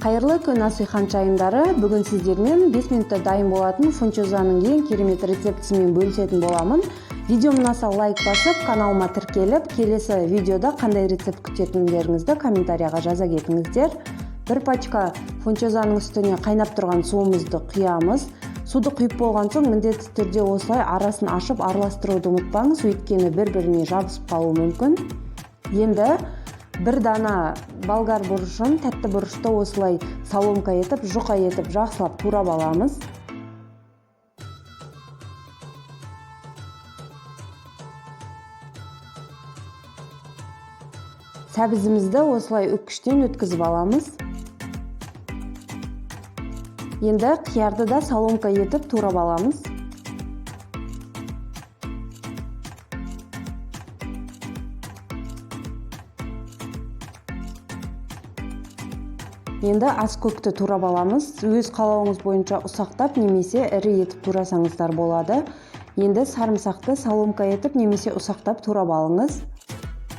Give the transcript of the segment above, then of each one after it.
Қайырлы күн, ас үй ханшайымдары! Бүгін сіздермен 5 минутта дайын болатын фунчозаның ең керемет рецептісімен бөлісетін боламын. Видеом ұнаса, лайк басып, каналыма тіркеліп, келесі видеода қандай рецепт күтетіндеріңізді комментарияға жаза кетіңіздер. Бір пачка фунчозаның үстіне қайнап тұрған суымызды құямыз. Суды құйып болған соң, міндетті түрде осылай арасын ашып араластыруды ұмытпаңыз, өйткені бір біріне жабысып қалуы мүмкін. Енді бір дана болгар бұрышын, тәтті бұрышты осылай соломка етіп, жұқа етіп, жақсылап турап аламыз. Сәбізімізді осылай үккіштен өткізіп аламыз. Енді қиярды да соломка етіп турап аламыз. Енді аскөкті турап аламыз. Өз қалауыңыз бойынша ұсақтап немесе ірі етіп турасаңыздар болады. Енді сарымсақты соломка етіп немесе ұсақтап турап алыңыз.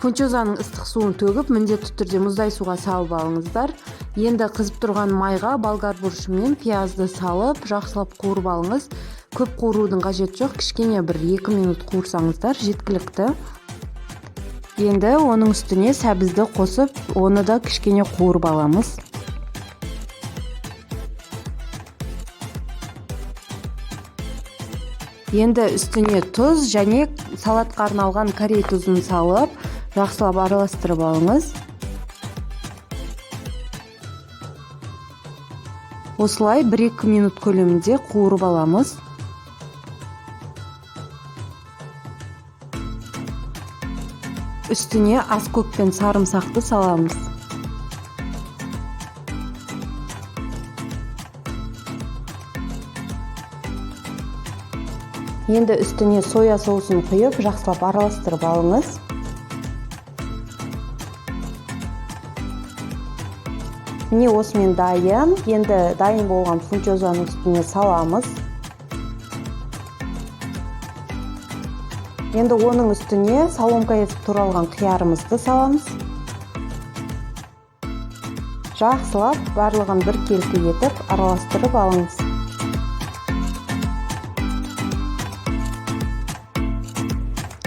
Фунчозаның ыстық суын төгіп, міндетті түрде мұздай суға салып алыңыздар. Енді қызып тұрған майға болгар бұрышы мен пиязды салып, жақсылап қуырып алыңыз. Көп қуырудың қажеті жоқ, кішкене 1-2 минут қуырсаңыздар, жеткілікті. Енді оның үстіне сәбізді қосып, оны да кішкене қуырып аламыз. Енді үстіне тұз және салатқа арналған корей тұзын салып, жақсылап араластырып алыңыз. Осылай 1-2 минут көлемінде қуырып аламыз. Үстіне аскөк пен сарымсақты саламыз. Енді үстіне соя соусын құйып, жақсылап араластырып алыңыз. Міне, осымен дайын. Енді дайын болған фунчозаның үстіне саламыз. Енді оның үстіне соломка етіп туралған қиярымызды саламыз. Жақсылап барлығын біркелкі етіп араластырып алыңыз.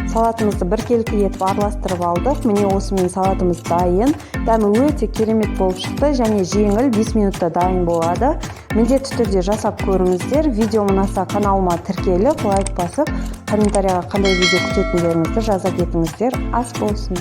Салатымызды біркелкі етіп араластырып алдық. Міне, осымен салатымыз дайын. Дәмі өте керемет болып шықты және жеңіл, 5 минутта дайын болады. Міндетті түрде жасап көріңіздер. Видеом ұнаса, каналыма тіркеліп, лайк басып, комментарияға қандай видео күтетіндеріңізді жаза кетіңіздер. Ас болсын!